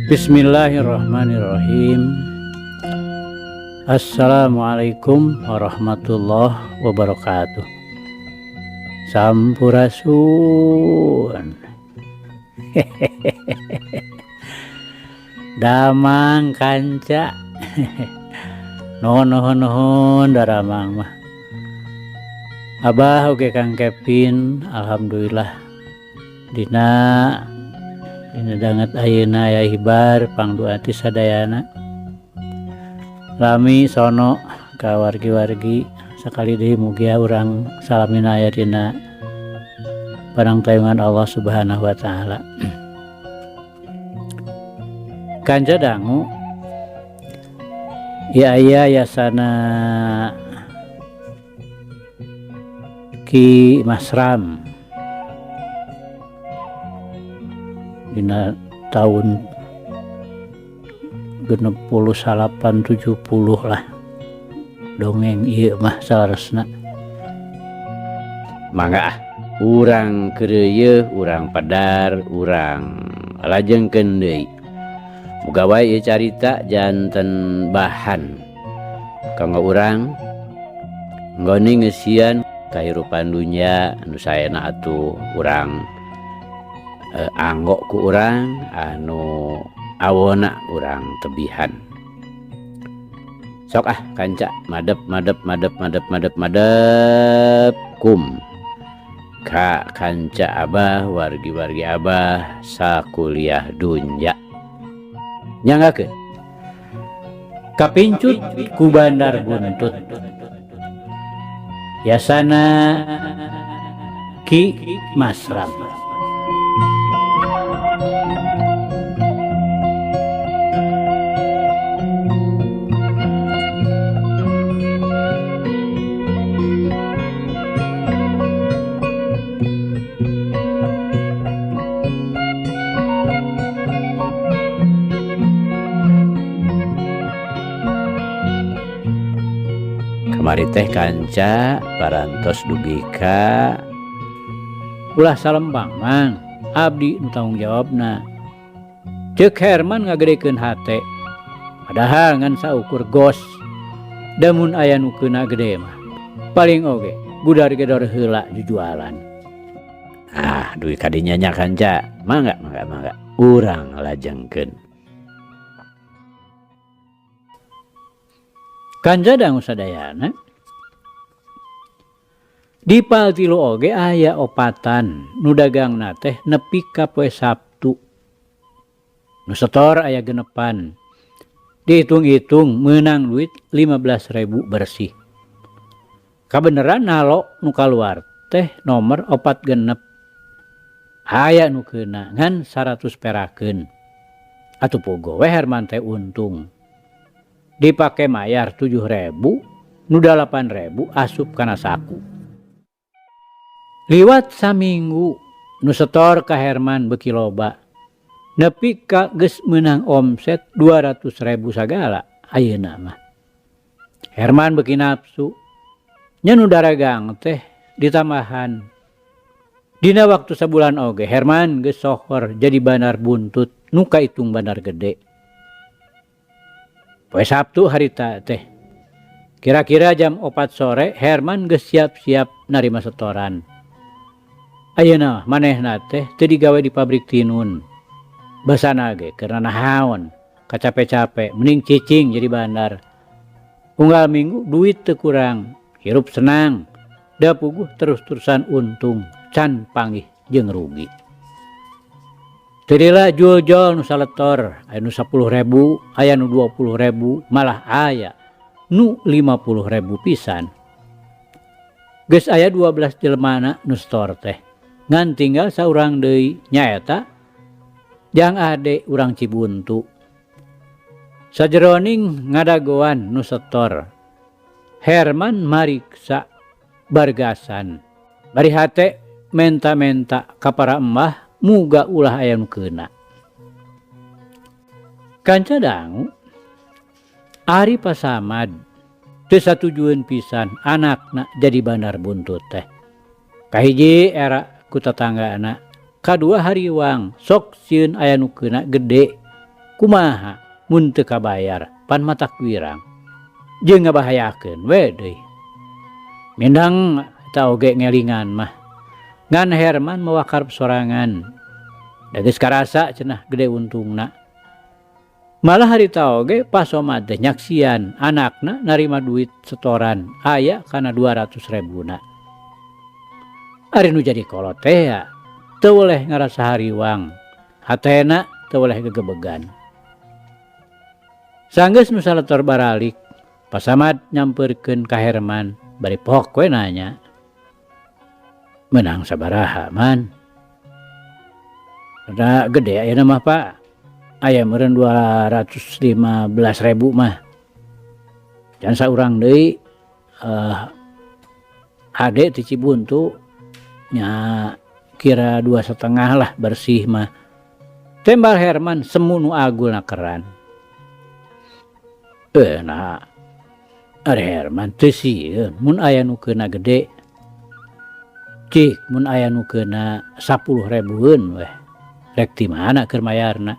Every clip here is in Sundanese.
Bismillahirrahmanirrahim. Assalamualaikum warahmatullahi wabarakatuh. Sampurasun. Damang kanca. Nuhun nuhun nuhun daramang mah. Abah oge Kang Kevin, alhamdulillah dina dina danget ayeuna aya hibar pangdoa ti sadayana. Lami sono ka wargi-wargi sakali deui mugia urang salamina aya dina panangtayungan Allah Subhanahu wa taala. Kanca dangu ieu aya yasana Ki Masram dina tahun 69 70 lah dongeng ieu mah saleresna. Mangga ah urang keureuyeung, urang pedar, urang lajengkeun deui. Muga wae ieu carita janten bahan kanggo urang nggoni ngeusian kahirupan dunya anu saena atuh urang anggo ku urang anu awona urang tebihan. Sok ah kanca madep madep madep madep madep madep kum ka kanca abah wargi-wargi abah sakuliah dunya. Nyanggakeun kapincut ku bandar buntut yasana Ki Masram. Kamari teh kanca parantos dugi ka ulah salempang mang abdi nu tanggung jawabna. Ceuk Herman ngagedekeun hate padahal ngan saukur gos damun aya nu keuna gede mah paling oge gudar gedor heula jujualan. Ah duit kadinya nya kanca mangga mangga mangga urang lajengkeun. Kanca dangu sadayana di pal tilu oge aya opatan nu dagangna teh nepi ka poe Sabtu. Nu setor aya genepan. Dihitung-hitung meunang duit 15.000 bersih. Kabeneran nalo nu kaluar teh nomor opat genep. Aya nu keuna ngan 100 perakeun. Atuh pogo we Herman teh untung. Dipake mayar 7.000, nu 8.000 asup kana saku. Liwat saminggu nu setor ka Herman beuki loba. Nepi ka geus meunang omset 200.000 sagala ayeuna mah. Herman beuki nafsu. Nya nu daragang teh ditambahan. Dina waktu sabulan oge Herman geus sohor jadi bandar buntut nu kaitung bandar gede. Poe Sabtu harita teh. Kira-kira jam 4 sore Herman geus siap-siap narima setoran. Ayeuna manehna teh teu digawe di pabrik tinun. Basana ge keur nahaon, kacape-cape mending cicing jadi bandar. Unggal minggu duit teu kurang, hirup senang, da puguh terus-terusan untung, can panggih jeung rugi. Teu lila jual-jual nu saletor, aya nu 10.000, aya nu 20.000, malah aya nu 50.000 pisan. Geus aya 12 jelemana nu setor teh. Ngan tinggal saurang deui nyaeta jang ade urang Cibuntu. Sajeroning ngadagoan nu setor, Herman mariksa bargasan. Bari hate menta-menta ka para embah muga ulah aya nu keuna. Kanca dangu Ari Pasamad teu satujueun pisan anakna jadi bandar buntut teh. Kahiji era ku tetanggana, kadua hariwang sok sieun aya nu keuna gede. Kumaha mun teu kabayar pan matak wirang jeung ngabahayakeun we deui. Mindeng eta oge ngelingan mah. Ngan Herman mawa karep sorangan. Da geus karasa cenah gede untungna. Malah harita oge Pak Somad teh nyaksian anakna narima duit setoran aya kana 200 rebuna. Ari nu jadi kolot teh ya teu weleh ngarasa hariwang, hatena teu weleh gegebegan. Sanggeus nu saletor baralik, Pak Samad nyampeurkeun ka Herman bari pok we nanya. Menang sabaraha man? Rada gede ayeuna mah Pak. Aya meureun 215 ribu mah. Can saurang deui ade ti Cibuntu nya kira 2,5 lah bersih mah. Tembal Herman semu nu agul nakeran. Eh, nah ari Herman teu sieun mun aya nu keuna gede. Cik mun aya nu keuna 10 ribueun weh. Rek ti mana keur mayarna?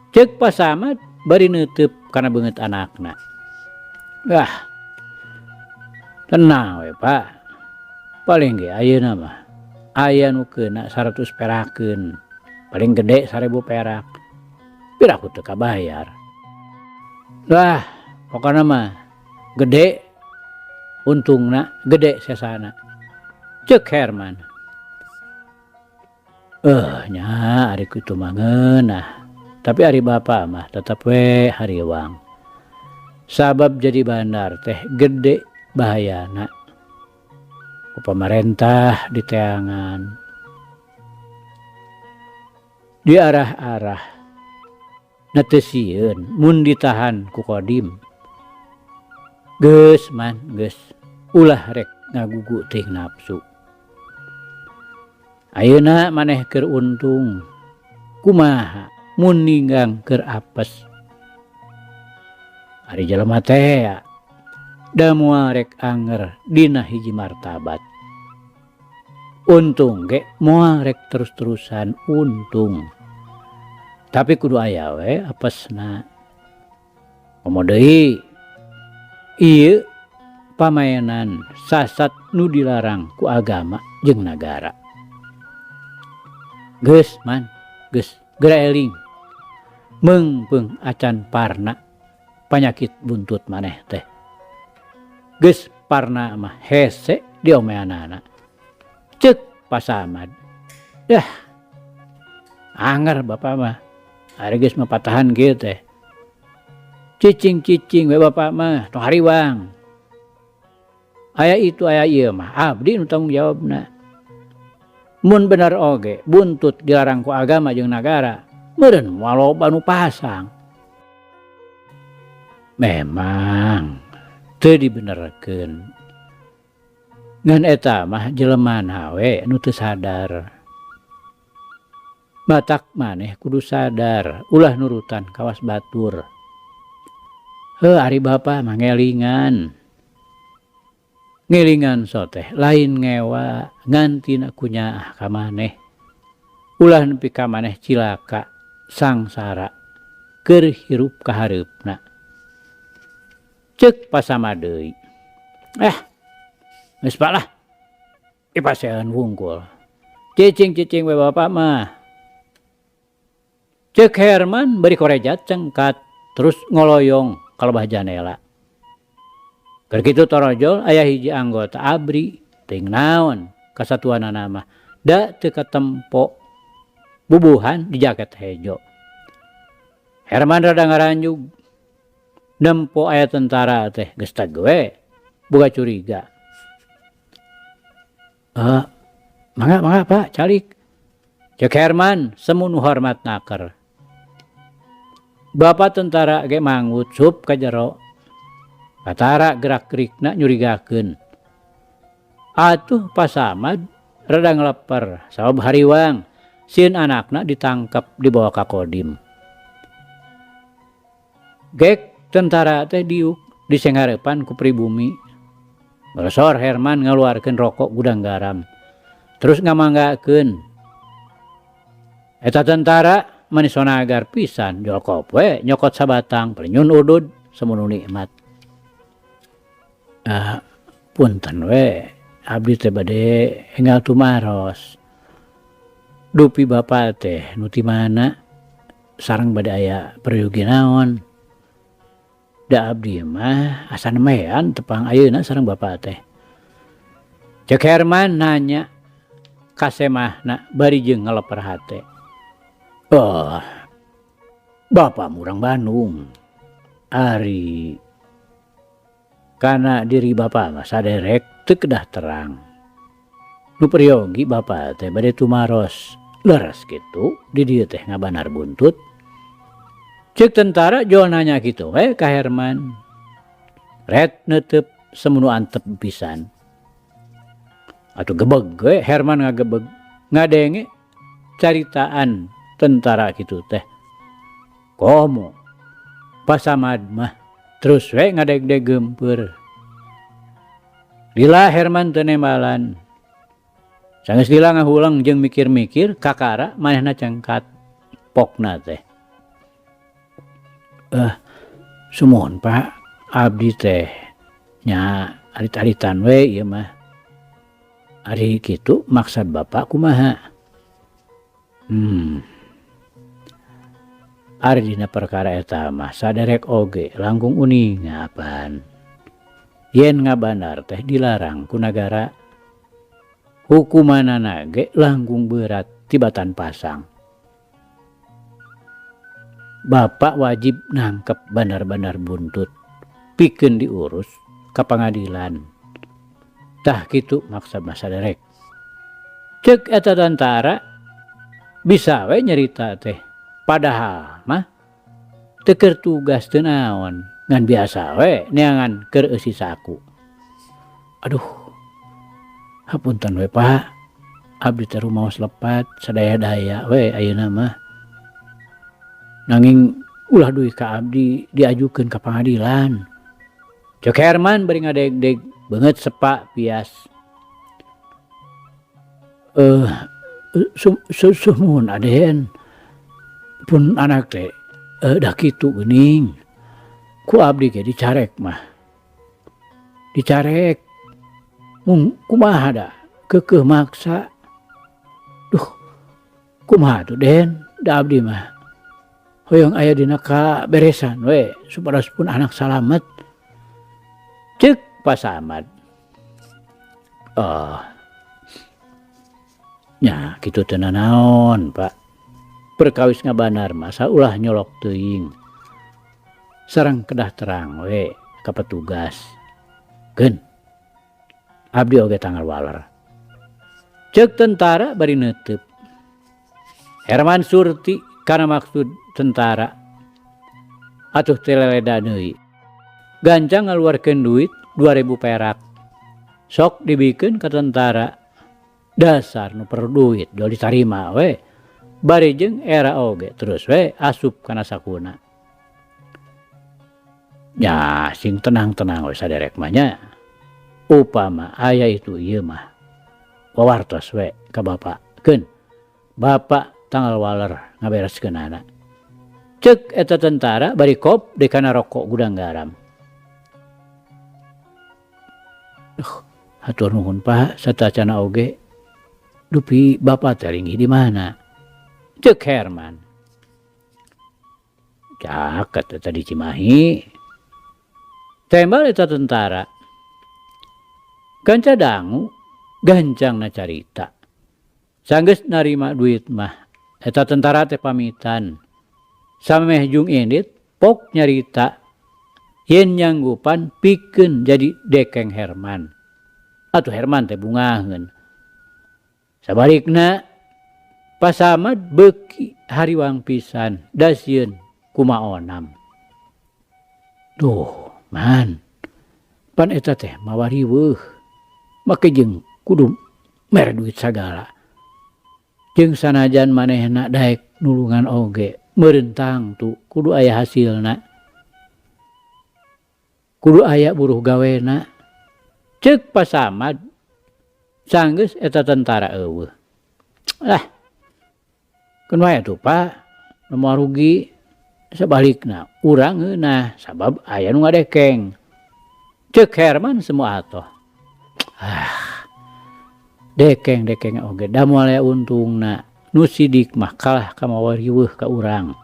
Ceuk Pak Samad bari neuteub kana beungeut anakna. Wah, tenang we Pak. Paling ge ayeuna mah aya nu keuna 100 perakeun. Paling gede 1000 perak. Piraku teu kabayar. Wah, pokona mah gede untungna, gede sesana. Ceuk Herman. Eh nya ari kitu mah ngeunah. Tapi ari bapa mah tetep we hariwang. Sabab jadi bandar teh gede bahayana. Ku pamarentah diteangan. Diarah-arah. Na teu sieun mun ditahan ku Kodim. Geus man, geus. Ulah rek ngagugu teuing nafsu. Ayeuna maneh keur untung. Kumaha mun ninggang keur apes. Ari jelema teh da moal rek anger dina hiji martabat. Untung ge moal rek terus-terusan untung. Tapi kudu aya we apesna. Komo deui ieu pamaenan sasat nu dilarang ku agama jeung nagara. Geus man, geus geura eling. Meungpeung acan parna panyakit buntut maneh teh. Geus parna mah hese diomeanana. Ceuk Pak Samad. Dah anger bapa mah. Ari geus mapatahan kieu teh. Cicing-cicing we bapa mah tong hariwang. Aya itu aya ieu mah abdi nu tanggung jawabna. Mun bener oge buntut dilarang ku agama jeung nagara, meureun moal loba nu pasang. Memang teu dibenerkeun. Ngan eta mah jelemana we nu teu sadar. Matak maneh kudu sadar ulah nurutan kawas batur. Heuh ari bapa mah ngelingan. Ngelingan so teh lain ngewa ngan tina kunyaah ka maneh. Ulah nepi ka maneh cilaka sangsara keur hirup ka hareupna. Ceuk Pak Samad deui. Eh, geus Pak lah. Dipasean wungkul. Cicing-cicing we bapa mah. Ceuk Herman bari korejat cengkat terus ngoloyong ka lebah janela. Keur kitu torojol aya hiji anggota ABRI teuing naon kasatuanana mah da teu katempo bubuhan di jaket hejo. Herman rada ngaranjug nempo aya tentara teh geus tag we boga curiga. Mangga mangga Pak calik. Ceuk Herman semu nu hormat naker. Bapak tentara ge manggut sup ka jero. Katara gerak-gerikna nyurigakeun. Atuh Pak Samad rada ngeleper sabab hariwang sieun anakna ditangkep dibawa ka Kodim. Gek tentara teh diuk disenghareupan ku pribumi. Golosor Herman ngaluarkeun rokok Gudang Garam. Terus ngamanggakeun. Eta tentara mani sonagar pisan jolkop we nyokot sabatang penyun udud semunu nikmat. Punten we abdi teh bade enggal tumaros. Dupi bapa teh nu ti mana sareng bade aya peryogi naon. Da abdi mah asa nemean tepang ayeuna sareng bapa teh. Cek Herman nanya kasemahna bari jeung ngeleper hate. Oh, bapa murang Bandung. Ari kana diri bapa mah saderek teu kedah terang. Nu peryogi bapa teh bade tumaros. Leres kitu di dieu teh ngabanar buntut. Cek tentara jol nanya kitu we ka Herman. Ret neuteup semunu antep pisan. Atuh gebeg we Herman ngagebeg ngadenge caritaan tentara kitu teh. Komo Pasamad mah terus we ngadegdeg geumpeur. Lila Herman teu nembalan. Sanggeus lila ngahuleng jeung mikir-mikir kakara manehna cengkat pokna teh. Sumuhun Pak, abdi teh nya arit-aritan we ieu mah. Ari kitu maksad Bapak kumaha? Ari dina perkara eta mah saderek oge langkung uninga apan. Yen ngabandar teh dilarang ku nagara. Hukumanana ge langkung berat tibatan pasang. Bapak wajib nangkep bandar-bandar buntut pikeun diurus ka pangadilan. Tah kitu maksad mah saderek. Ceuk eta tantara bisa we nyerita teh. Padahal mah teu keur tugas teu naon, ngan biasa we neangan keur eusi saku. Aduh, hapunten we Pak, abdi teh rumaos lepat sadaya-daya we ayeuna mah. Nanging ulah duit ka abdi diajukeun ka pangadilan. Cek Herman bari ngadegdeg beungeut sepa pias. Sumuhun aden pun anak teh dah kitu geuning. Ku abdi ge dicarek mah. Dicarek. Mung kumaha da keukeuh maksa. Duh, kumaha tuh Den, da abdi mah. Hoyong aya dina kaberesan we supados pun anak salamet. Ceuk Pasamad. Oh. Nya kitu teu nanaon, Pak. Perkawis ngabanar mah saulah nyolok teuing. Sareng kedah terang we ka petugas. Keun. Abdi oge tanggal waler. Ceuk tentara bari neuteub. Herman Surti kana maksud tentara. Atuh teh leleda deui. Gancang ngaluarkeun duit 2000 perak. Sok dibikeun ka tentara. Dasar nu perlu duit jol ditarima we. Bari jeung era oge terus we asup kana sakuna. Nya sing tenang-tenang we saderek mah nya. Upama aya itu ieu mah wawartos we ka bapa. Keun bapa tanggal waler ngabereskeunana. Ceuk eta tentara bari kop deui kana rokok gudang garam. Hatur nuhun Pak satacana oge. Dupi bapa teh ringgih di mana? Ceuk Herman. Caket eta di Cimahi. Tembal eta tentara. Kanca dangu gancangna carita. Sanggeus narima duit mah eta tentara teh pamitan. Sameh jung indit pok nyarita yen nyanggupan pikeun jadi dekeng Herman. Atuh Herman teh bungaheun. Sabalikna Pasamad beuki hariwang pisan dasieun kumaonam. Duh, man. Pan eta teh mawa riweuh. Make jeung kudu mere duit sagala. Jeung sanajan manehna daek nulungan oge meureun tangtu kudu aya hasilna. Kudu aya buruh gawena. Ceuk Pasamad sanggeus eta tentara eueuh. Ah. Keun wae atuh Pak. Nu moal rugi sabalikna urang ngeunah sabab aya nu ngadekeng. Ceuk Herman semua atoh. Ah. Dekeng-dekeng oge da moal aya untungna. Nu sidik mah kalah ka mawa riweuh ka urang.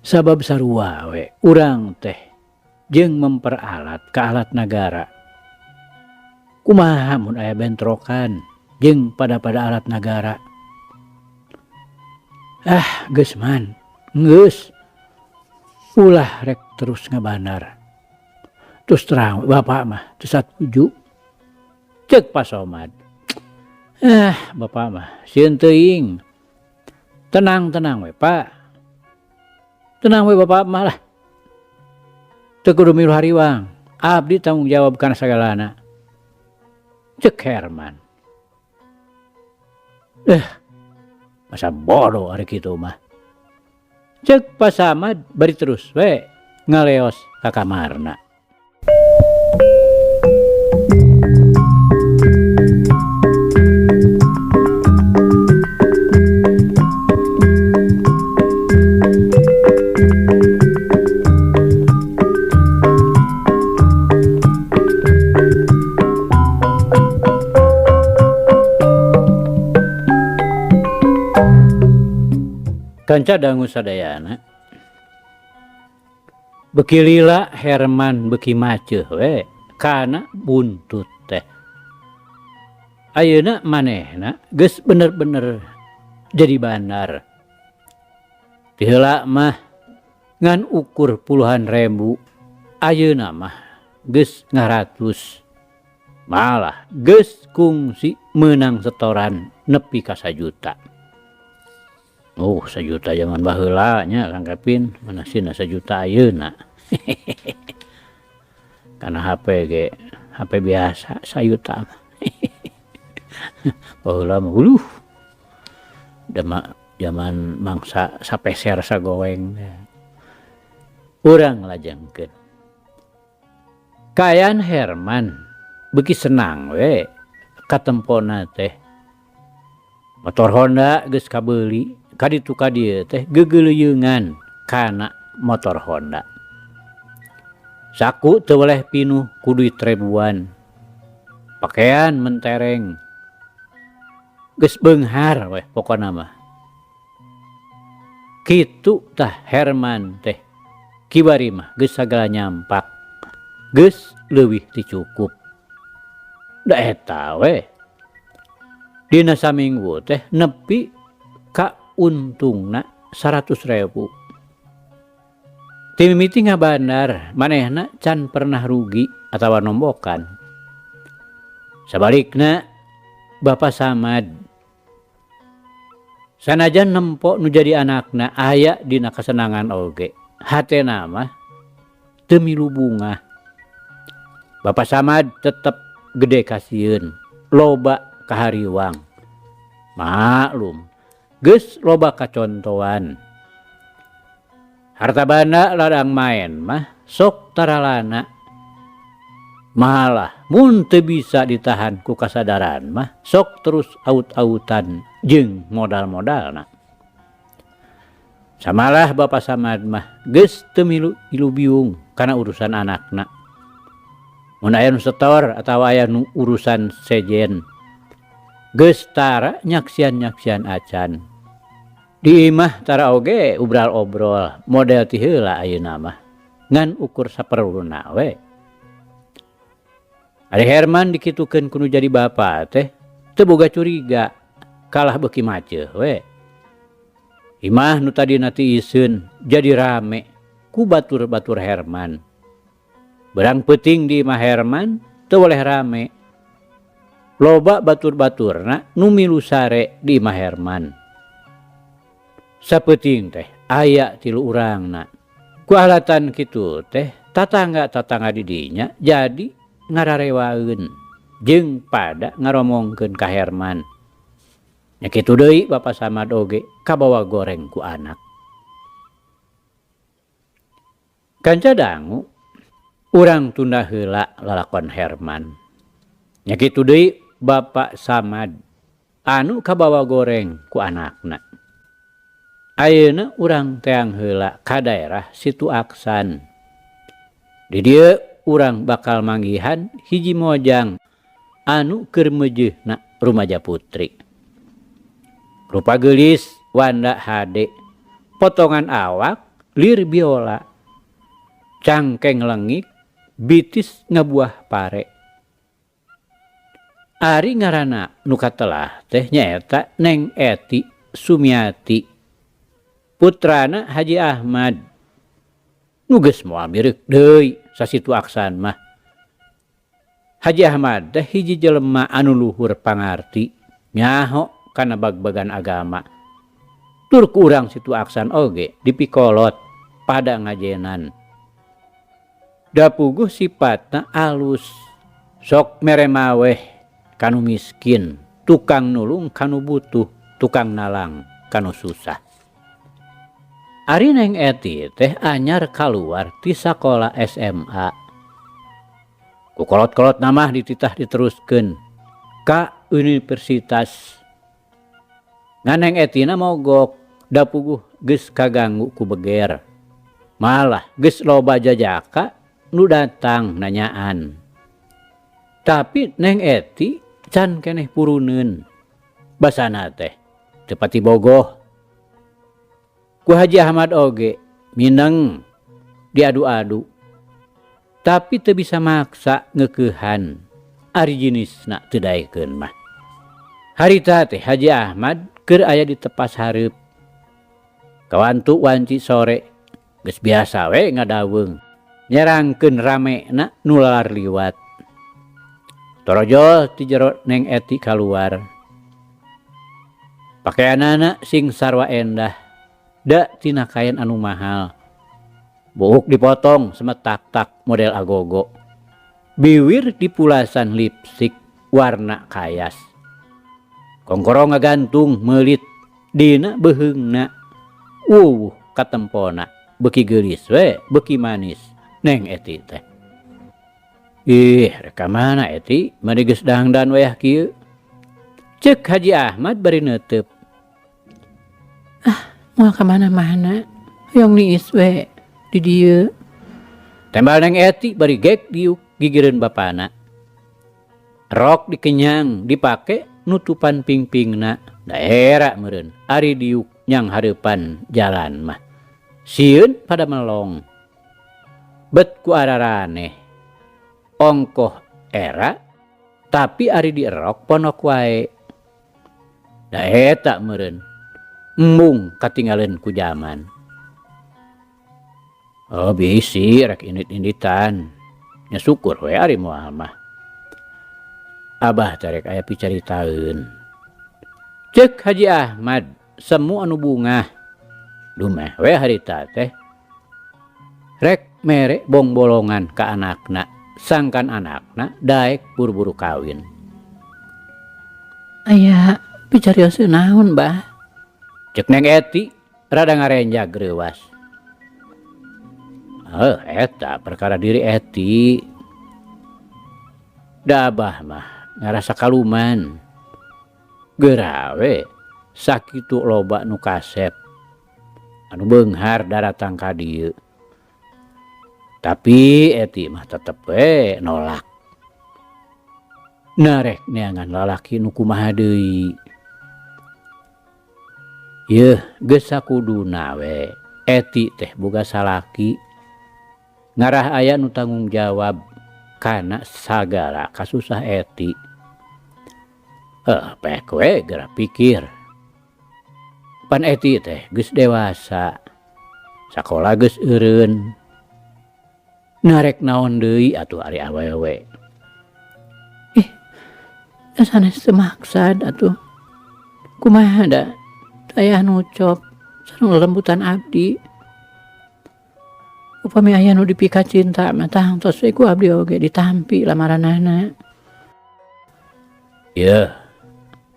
Sabab sarua we urang teh jeung memperalat ka alat nagara. Kumaha mun aya bentrokan jeung pada-pada alat nagara. Ah geus man, geus. Ulah rek terus ngabandar. Terus terang bapak mah teu satuju. Ceuk Pak Somad. Ah bapak mah sieun teuing. Tenang-tenang we Pak. Tenang we bapak mah lah. Teu kudu milu hariwang. Abdi tanggung jawab kana sagalana. Ceuk Herman. Masa bodoh ari kitu mah. Ceuk Pak Samad bari terus we ngaleos ka kamarna. Kanca dangu sadayana. Beki lila Herman beki maceuh we kana buntut teh. Ayeuna manehna geus bener-bener jadi bandar. Ti heula mah ngan ukur puluhan ribu, ayeuna mah geus ngaratus. Malah geus kungsi meunang setoran nepi ka sajuta. Oh, sajuta zaman baheula nya Kang Kevin, mana sieuna sajuta ayeuna. Kana HP ge, HP biasa sajuta mah. Baheula mah uluh. Zaman mangsa sapeser sagoeng. Urang lajengkeun. Kaayaan Herman beuki senang we katempona teh. Motor Honda geus kabeuli. Kaditu ka dieu teh geugeuleungan kana motor Honda. Saku teu weleh pinuh ku duit ribuan. Pakaian mentereng. Geus beunghar weh pokona mah. Kitu tah Herman teh. Kibari mah geus sagala nyampak. Geus leuwih ti cukup. Da eta weh. Dina saminggu teh nepi ka untungna 100.000. Ti mimiti ngabandar manehna can pernah rugi atawa nombokan. Sabalikna Bapak Samad sanajan nempo nu jadi anakna aya dina kasenangan oge, hatena mah teu milu bungah. Bapak Samad tetep gede kasieun, loba kahariwang. Maklum geus loba kacontoan. Harta banda ladang maen mah sok taralana. Malah mun teu bisa ditahan ku kasadaran mah sok terus aut-autan jeung modal-modalna. Samalah Bapak Samad mah geus teu milu ilu biung kana urusan anakna. Mun aya nu setor atawa aya nu urusan sejen geus tara nyaksian-nyaksian acan. Di imah tara oge ubral obrol model ti heula ayeuna mah ngan ukur saperluna we. Ari Herman dikitukeun ku nu jadi bapa teh teu boga curiga kalah beuki maceuh we. Imah nu tadina tiiseun jadi rame ku batur-batur Herman. Berang peuting di imah Herman teu boleh rame. Loba batur-baturna nu milu sare di imah Herman. Sapeuting teh aya tilu urangna. Ku alatan kitu teh tatangga-tatangga di dinya jadi ngararewaeun jeung pada ngaromongkeun ka Herman. Nya kitu deui Bapak Samad oge kabawa goreng ku anak. Kanca dangu urang tunda heula lalakon Herman. Nya kitu deui Bapak Samad anu kabawa goreng ku anakna. Ayeuna urang teang heula ka daerah Situ Aksan. Di dieu urang bakal manggihan hiji mojang anu keur meujeuhna rumaja putri. Rupa geulis wanda hade, potongan awak lir biola, cangkeng lengik, bitis ngabuah pare. Ari ngaranna nu katelah teh nyaeta Neng Eti Sumiati. Putrana Haji Ahmad. Nu geus moal mireuk deui sasitu aksan mah. Haji Ahmad teh hiji jelema anu luhur pangarti, nyaho kana bag-bagan agama. Tur ku urang Situ Aksan oge dipikolot pada ngajenan. Da puguh sipatna alus, sok mere maweh kanu miskin, tukang nulung kanu butuh, tukang nalang kanu susah. Ari Neng Eti teh anyar kaluar ti sakola SMA. Ku kolot-kolot namah dititah diteruskeun ka universitas. Ngan Neng Etina mogok da puguh geus kaganggu ku beger. Malah geus loba jajaka nu datang nanyaan. Tapi Neng Eti can keneh puruneun. Basana teh teu pati bogoh. Ku Haji Ahmad oge mineng diadu-adu. Tapi teu bisa maksa ngeukehan ari jinisna teu daekeun mah. Harita teh Haji Ahmad keur aya di tepas hareup. Kawantu wanci sore geus biasa we ngadaweung nyerangkeun ramena nu lalar liwat. Torojol ti jero Neng Eti kaluar. Pakeanana sing sarua endah da tina kain anu mahal. Buuk dipotong semetak-tak model agogo. Biwir dipulasan lipstik warna kayas. Kongkorong ngagantung meulit dina beuheungna. Wuwuh katempona beuki geulis we beuki manis Neng Eti teh. Ih, rek ka mana Eti mani geus dangdan wayah kieu? Ceuk Haji Ahmad bari neuteup. Ah, moal ka mana-mana, hoyong niis we di dieu. Tembal Neng Eti bari gek diuk gigireun bapana. Rok dikenyang dipake nutupan pingpingna, da era meureun ari diuk nyang hareupan jalan mah. Sieun pada melong. Bet ku araraneh. Ongkoh era tapi ari dierok ponok wae. Da eta meureun embung katinggaleun ku jaman. Oh bisi rek indit-inditan. Nya syukur we ari moal mah. Abah teh rek aya picaritaeun. Ceuk Haji Ahmad semu anu bungah. Dumeh we harita teh. Rek mere bongbolongan ka anakna, sangkan anakna daek buru-buru kawin. Aya picarioseun naon, Bah? Ceuk Neng Eti rada ngarenjag reuwas. Heuh, eta perkara diri Eti. Da abah mah ngarasa kaluman. Geura we sakitu loba nu kasep anu beunghar daratang ka dieu. Tapi Eti mah tetep we nolak. Narek neangan lalaki nu kumaha deui. Yeuh geus sakuduna we Eti teh boga salaki. Ngarah aya nu tanggung jawab kana sagala kasusah Eti. Heuh pek we geura pikir. Pan Eti teh geus dewasa. Sakola geus eureun. Narek naon deui atuh ari awewe. Ih, da sanes teu maksad atuh. Kumaha da teu aya nu cop sareng lelembutan abdi. Upami aya nu dipika cinta mah tangtos we ku abdi oge ditampi lamaranana. Yeuh,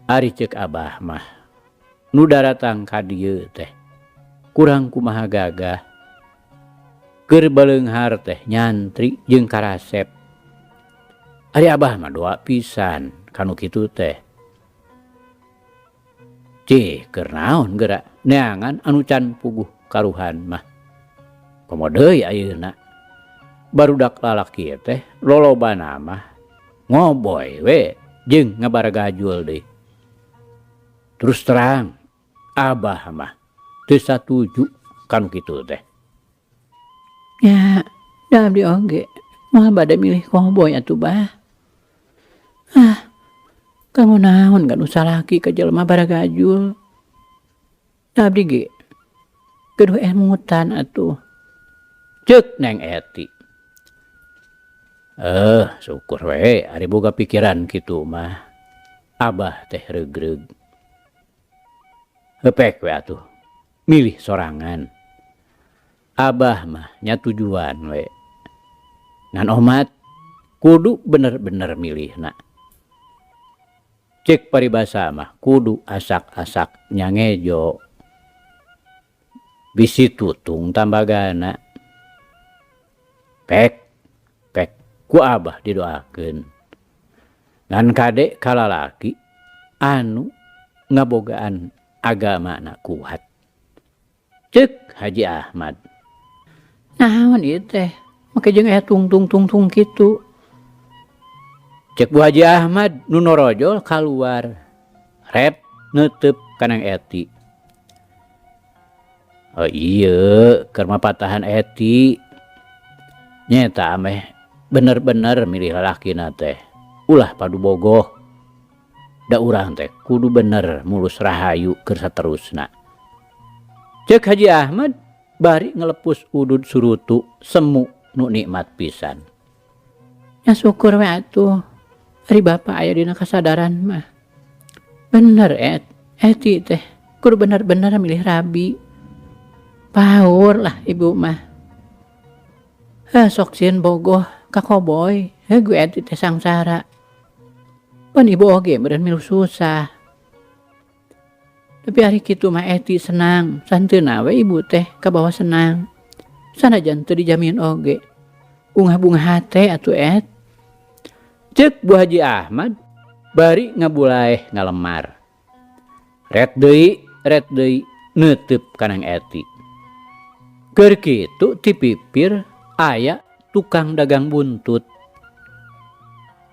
ari ceuk abah mah nu daratang ka dieu teh kurang kumaha gagah. Keur baleunghar teh nyantri jeung karasep. Ari abah mah doa pisan kanu kitu teh. Cih, keur naon geura neangan anu can puguh karuhan mah. Komo deui ayeuna. Barudak lalaki teh lolobana mah ngoboy we jeung ngabaragajul deui. Terus terang abah mah teu satuju kanu kitu teh. Nya, da abdi oge moal bade milih koboy atuh bah. Ah, kanggo naon gaduh salaki ka jelema baragajul. Da abdi ge gaduh emutan atuh. Ceuk Neng Eti. Syukur we ari boga pikiran kitu mah. Abah teh reugreug. Hepek we atuh milih sorangan. Abah mah nya tujuan we. Ngan omat kudu bener-bener milihna. Cek paribasa mah kudu asak-asak nyangejo. Bisi tutung tambagana. Pek pek ku abah didoakeun. Ngan kade kalalaki anu ngabogaan agamana kuat. Cek Haji Ahmad. Naon ieu teh? Make jeung aya tungtung tungtung kitu. Cek Bu Haji Ahmad nu norojol kaluar. Rep neuteub ka Neng Eti. Oh iya, keur mapatahan Eti. Nyeta ameh bener-bener milih lalakina teh. Ulah padu bogoh. Da urang teh kudu bener mulus rahayu keur saterusna. Cek Haji Ahmad bari ngelepus udud surutu semu nu nikmat pisan. Ya syukur we atuh. Ari bapa aya dina kasadaran mah. Bener et, Eti teh kudu bener-bener milih rabi. Paur lah ibu mah. Heh, sok sieun bogoh ka koboy, heh gue Eti teh sangsara. Pan ibu oge meureun milu susah. Tapi ari kitu mah Eti senang, santeuna we ibu teh kabawa senang. Sanajan teu dijamin oge. Bungah-bungah hate atuh et. Cek Bu Haji Ahmad bari ngabulaeh ngalemar. Ret deui neuteub ka Neng Eti. Keur kitu ti pipir aya tukang dagang buntut.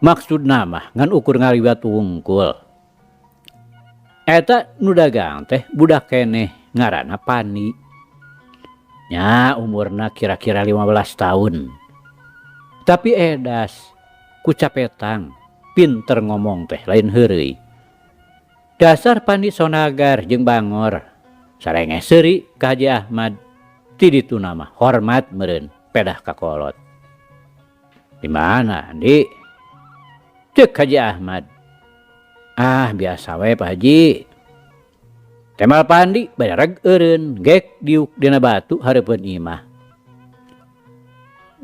Maksudna mah ngan ukur ngaliwat wungkul. Eta nu dagang teh budak keneh ngaranna Pandi. Nya umurna kira-kira 15 tahun. Tapi edas ku capetang, pinter ngomong teh lain heureuy. Dasar Pandi sonagar jeung bangor. Sarengeh seuri ka Haji Ahmad. Ti dituna mah hormat meureun pedah ka kolot. Di mana, Andi? Ceuk Haji Ahmad. Ah, biasa we Pak Haji. Temal Pandi bareg eureun gek diuk dina batu hareupeun imah.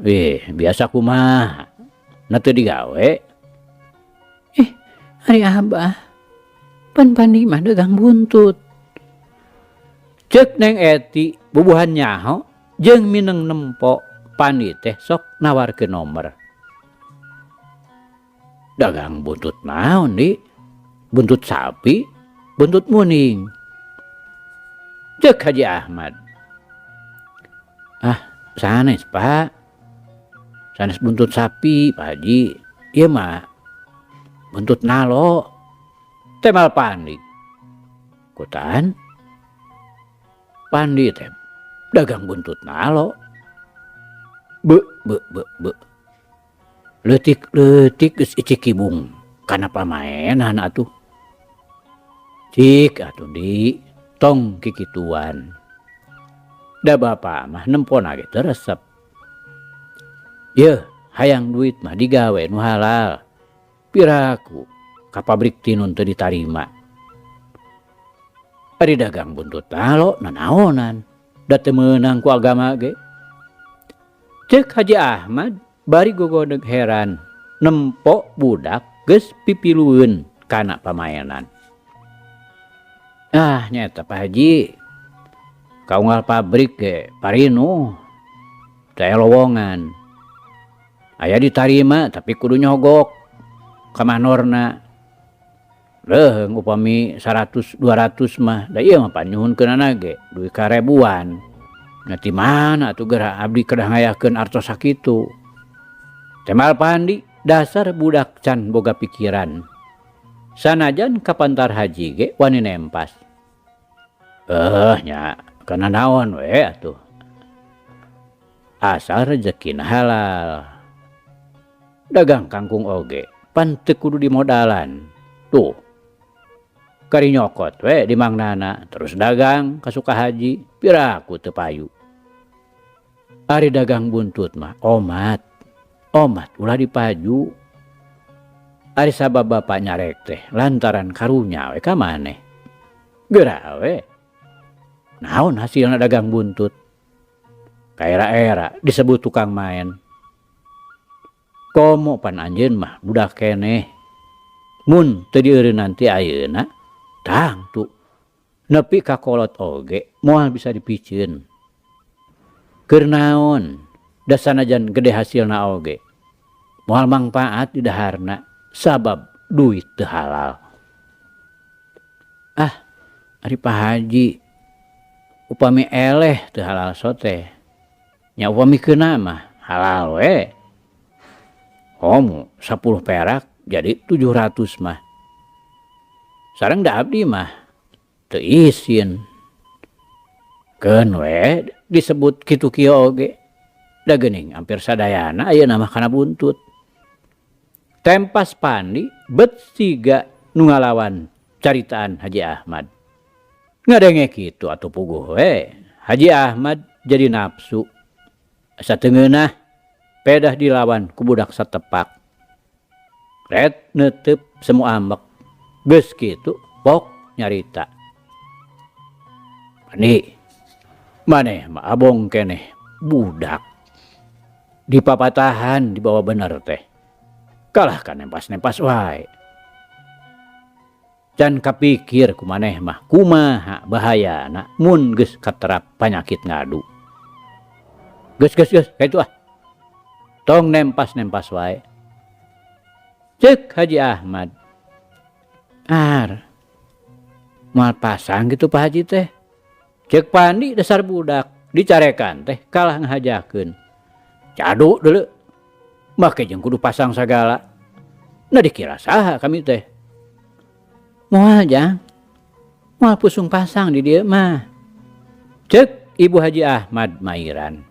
Wih, biasa kumaha? Na teu digawe. Ari abah. Pan Pandi mah dagang buntut. Ceuk Neng Eti bubuhan nyaho jeung mineng nempo Pandi teh sok nawarkeun nomor. Dagang buntut naon, Di? Buntut sapi, buntut muning. Ceuk Haji Ahmad. Ah, sanes, Pak. Sanes buntut sapi, Pak Haji. Ieu mah buntut nalo. Temal Pandi. Kutan? Pandi teh dagang buntut nalo. Be, be, be, be. Leutik-leutik geus icikibung kana pamaenan atuh. Cik atuh Di, tong kikituan. Da bapa mah nempona ge teu resep. Yeuh, hayang duit mah digawe nu halal. Piraku ka pabrik tinun teu ditarima. Ari dagang buntut nalo nanaonan, da teu meunang ku agama ge. Ceuk Haji Ahmad bari gogodeg heran nempo budak geus pipilueun kana pamaenan. Ah, nyata Pak Haji. Kaunggal pabrik ge parinu. Teu aya lowongan. Aya ditarima tapi kudu nyogok ka manorna. Leuheung upami 100 200 mah da ieu mah panyuhunkeunana ge duit ka ribuan. Nya ti mana atuh geura abdi kedah ngayakeun artos sakitu. Temal Pandi dasar budak can boga pikiran. Sanajan kapantar haji ge wani nempas. Nya kana naon we atuh. Asal rejekina halal. Dagang kangkung oge pan teu kudu dimodalan. Tuh. Kari nyokot we di mangnana terus dagang ka Sukahaji piraku teu payu. Ari dagang buntut mah omat. Omat ulah dipaju. Ari sabab bapak nyarek teh lantaran karunya we ka maneh. Geura we. Naon hasilna dagang buntut? Kaera-era disebut tukang main. Komo pan anjeun mah budak keneh. Mun teu dieureun ti ayeuna tangtu nepi ka kolot oge moal bisa dipiceun. Keur naon? Da sanajan gede hasilna oge moal mangpaat di daharna sabab duit teu halal. Ah, ari Pak Haji upami eleh teu halal sote. Nya upami keuna mah halal we. Komo 10 perak jadi 700 mah. Sareng da abdi mah teu isin. Keun we disebut kitu kieu oge. Da geuning hampir sadayana ayeuna mah kana buntut. Tempas Pandi bet siga nu ngalawan caritaan Haji Ahmad. Ngadenge kitu atuh puguh we. Haji Ahmad jadi nafsu. Asa teu ngeunah pedah dilawan ku budak satepak. Ret neuteup semu ambek. Geus kitu pok nyarita. Pandi, maneh mah abong keneh budak. Dipapatahan dibawa bener teh. Kalah ka nempas-nempas wae. Can kapikir ku maneh mah kumaha bahayana mun geus katerap panyakit ngadu. Geus geus geus kaitu ah. Tong nempas-nempas wae. Ceuk Haji Ahmad. Ar. Moal pasang gitu Pak Haji teh. Ceuk Pandi dasar budak dicarekan teh kalah ngahajakeun. Cadu deuleu. Make jeung kudu pasang sagala. Nah dikira saha kami teh. Moal jang. Moal pusung pasang di dieu mah. Ceuk Ibu Haji Ahmad mairan.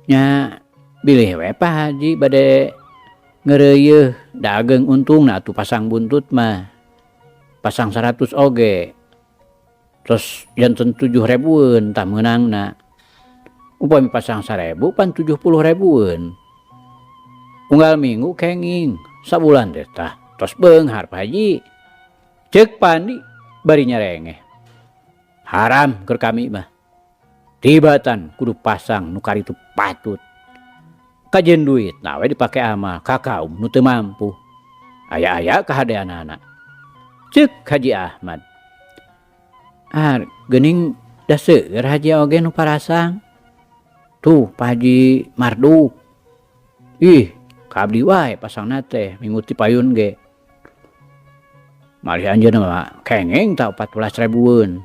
Nya bilih we Pak Haji bade ngeureuyeeh da ageng untungna atuh pasang buntut mah. Pasang 100 oge. Terus janten 7 ribuan tah meunangna. Upami pasang 1000 pan 70 ribuan. Unggal minggu kenging sabulan teh tah tos beunghar Pak Haji. Ceuk Pandi bari nyarengeh. Haram keur kami mah. Tibatan kudu pasang nu karitu patut. Kajeun duit na we dipake amal ka kaum nu teu mampu. Aya-aya kahadeanana. Ceuk Haji Ahmad. Ah, geuning da seueur haji oge nu parasang. Tuh Pak Haji Marduk. Ih, ka abdi wae pasangna teh minggu ti payun ge. Malih anjeunna mah kengeng ta 14 ribuan.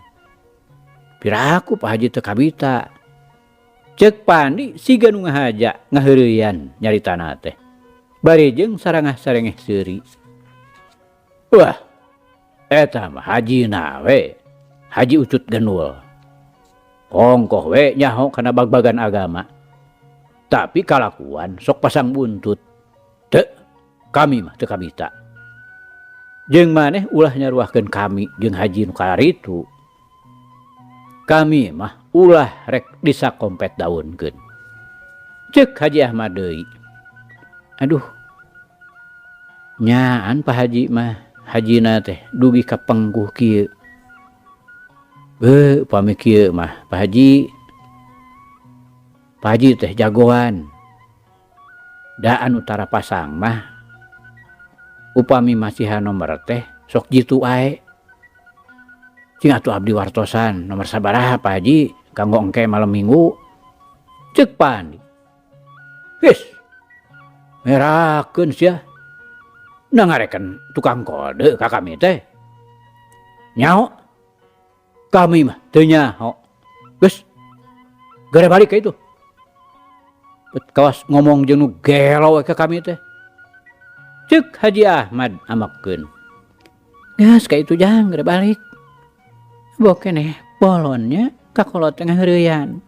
Piraku Pak Haji teu kabita. Ceuk Pandi siga nu ngahaja ngaheureuyan nyaritana teh. Bari jeung sarangah sarengeh seuri. Wah, eta mah hajina we. Haji Ucut Gendul. Kongkoh we nyaho kana bag-bagan agama. Tapi kalakuan sok pasang buntut. Teu, kami mah teu kabita. Jeung maneh ulah nyaruahkeun kami jeung haji nu kararitu. Kami mah ulah rek disakompet daunkeun. Ceuk Haji Ahmad deui. Aduh. Nyaan Pak Haji mah hajina teh dugi ka pengkuh kieu. Beuh, upami kieu mah Pak Haji. Pak Haji teh jagoan. Da anu tara pasang mah upami masihan nomor teh sok jitu ae. Cing atuh abdi wartosan nomor sabaraha Pak Haji kanggo engke malam minggu. Ceuk Pandi. His. Merakeun sia. Da ngareken tukang kode ka kami teh. Nyaho. Kami mah teu nyaho. Geus. Geura balik ka itu. Bet kawas ngomong jeung nu gelo we ka kami teh. Ceuk Haji Ahmad amekeun. Geus ka itu jang geura balik. Boh keneh bolonnya kakolot teh ngaheureuyan.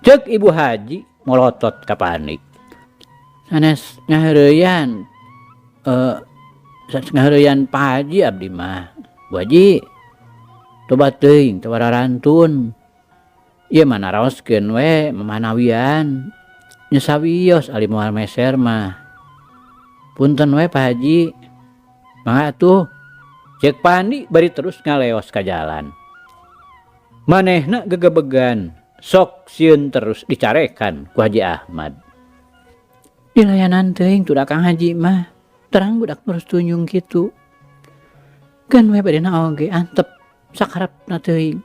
Ceuk Ibu Haji molotot ka Pandi. Sanes ngaheureuyan sanes ngaheureuyan Pak Haji abdi mah. Bu Haji tobat teuing teu wararantun. Ieu mah naraoskeun we mamanawian. Nya sawios ali moal meser mah. Punten we Pak Haji. Mangga atuh. Ceuk Pandi bari terus ngaleos ka jalan. Manehna gegebegan, sok sieun terus dicarekan ku Haji Ahmad. Dilayanan teuing tuh Kang Haji mah, terang budak terus tunjung kitu. Keun we badena oge antep sakarepna teuing.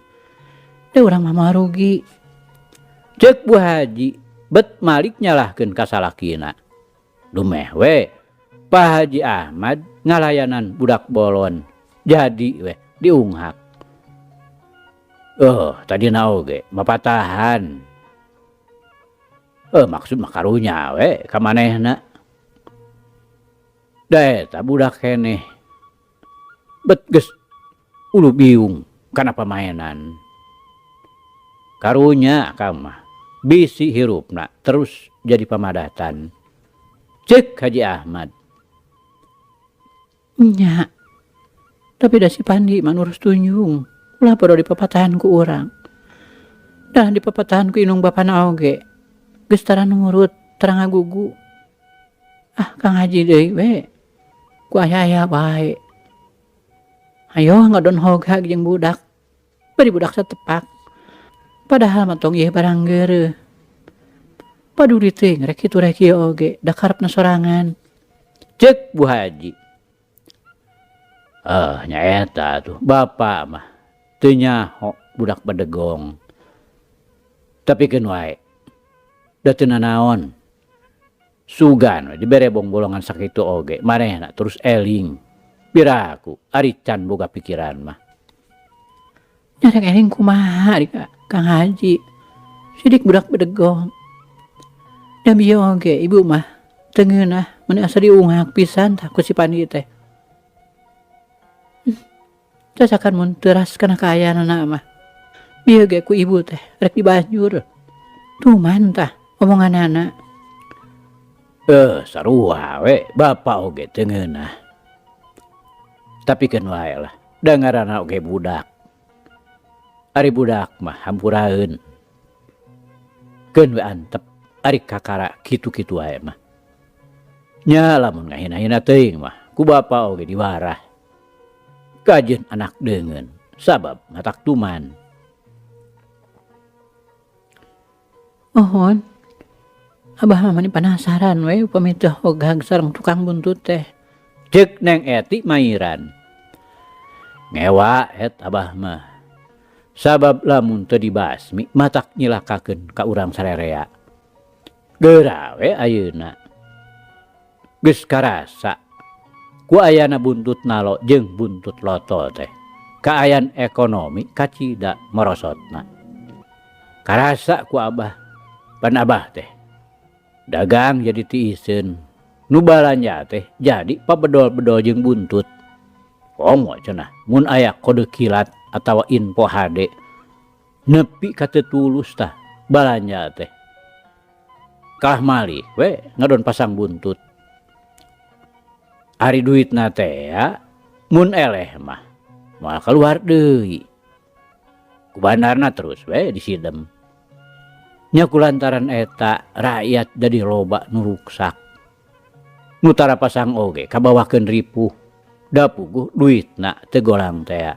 Da urang mah moal rugi. Ceuk Bu Haji bet malik nyalahkeun ka salakina. Dumeh we Pak Haji Ahmad ngalayanan budak bolon. Jadi we diunghak. Oh, tadina oge mapatahan. Maksud mah karunya we ka manehna. Da eta budak keneh. Bet geus ulu biung kana pamaenan. Karunya akang mah bisi hirupna terus jadi pamadatan. Ceuk Haji Ahmad. Nya. Tapi da si Pandi mah nurus tunjung. Ulah podo dipapatahan ku urang. Dah dipapatahan ku indung bapana oge. Geus tara nurut, tara ngagugu. Ah, Kang Haji deui we. Ku aya-aya bae. Ayo ngadon hoga jeung budak. Bari budak satepak. Padahal mah tong ieu barang geureuh. Paduli teuing rek kitu rek ieu oge, da karepna sorangan. Ceuk Bu Haji. Nya eta tuh bapak mah teu nyaho budak bedegong. Tapi keun wae. Da teu nanaon. Sugan we dibere bongbolongan sakitu oge manehna terus eling. Piraku ari can boga pikiran mah. Nya rek eling kumaha ari Kang Haji. Sidik budak bedegong. Da bieu oge ibu mah teu ngeunah mun asa diunghak pisan tah ku si Pandi teh. Cacakan mun teras kana kaayaanana mah. Bieu ge ku ibu teh rek dibanjur. Tuman tah omonganana. Sarua we bapa oge teu ngeunah. Tapi keun wae lah, da ngaranna oge budak. Ari budak mah hampuraeun. Keun we antep ari kakara kitu-kitu wae mah. Nya lamun ngahina-hina teuing mah ku bapa oge diwarah. Kajeun anak deungeun sabab matak tuman. Mohon. Abah mah mani panasaran we upami teu hogag sareng tukang buntut teh. Ceuk Neng Eti mairan. Ngewa et abah mah. Sabab lamun teu dibasmi matak nyilakakeun ka urang sarerea. Geura we ayeuna. Geus karasa ku ayana buntut nalo jeung buntut loto teh. Kaayan ekonomi kacida merosotna. Karasa ku abah, pan abah teh dagang jadi tiiseun. Nu balanja teh jadi pabedol-bedol jeung buntut. Komo cenah mun aya kode kilat atawa info HD nepi ka teu tulus tah balanja teh. Kalah malih we ngadon pasang buntut. Ari duitna teh ya mun eleh mah moal kaluar deui. Ku bandarna terus we disidem. Nya kulantaran eta rakyat jadi loba nu ruksak. Nu tara pasang oge kabawakeun ripuh. Da puguh duitna teu golang tea.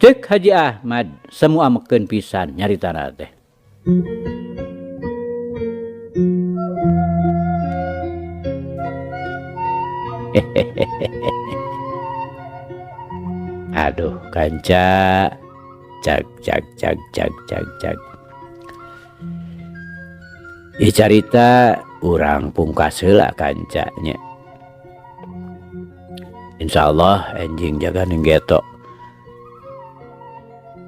Ceuk Haji Ahmad semu amekeun pisan nyaritana teh. Aduh kanca, cag cag cag cag cag cag. Ieu carita urang pungkas heula kanca nya. Insyaallah enjing jaga ning geto.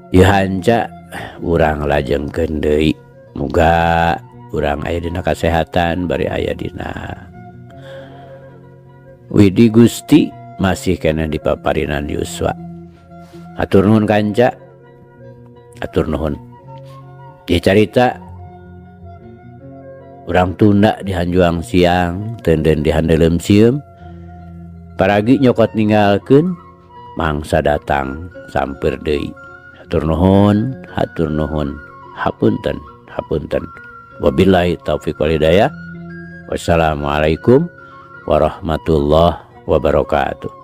Ieu hanca urang lajengkeun deui. Muga urang aya dina kasehatan bari aya dina Widi Gusti masih keneh dipaparinan yuswa. Hatur nuhun kanca. Hatur nuhun. Ieu carita urang tunda di hanjuang siang tenden di handeuleum sieum. Paragi nyokot ninggalkeun mangsa datang sampeur deui. Hatur nuhun, hatur nuhun. Hapunten, hapunten. Wabillahi taufik wal hidayah. Wassalamualaikum warahmatullahi wabarakatuh.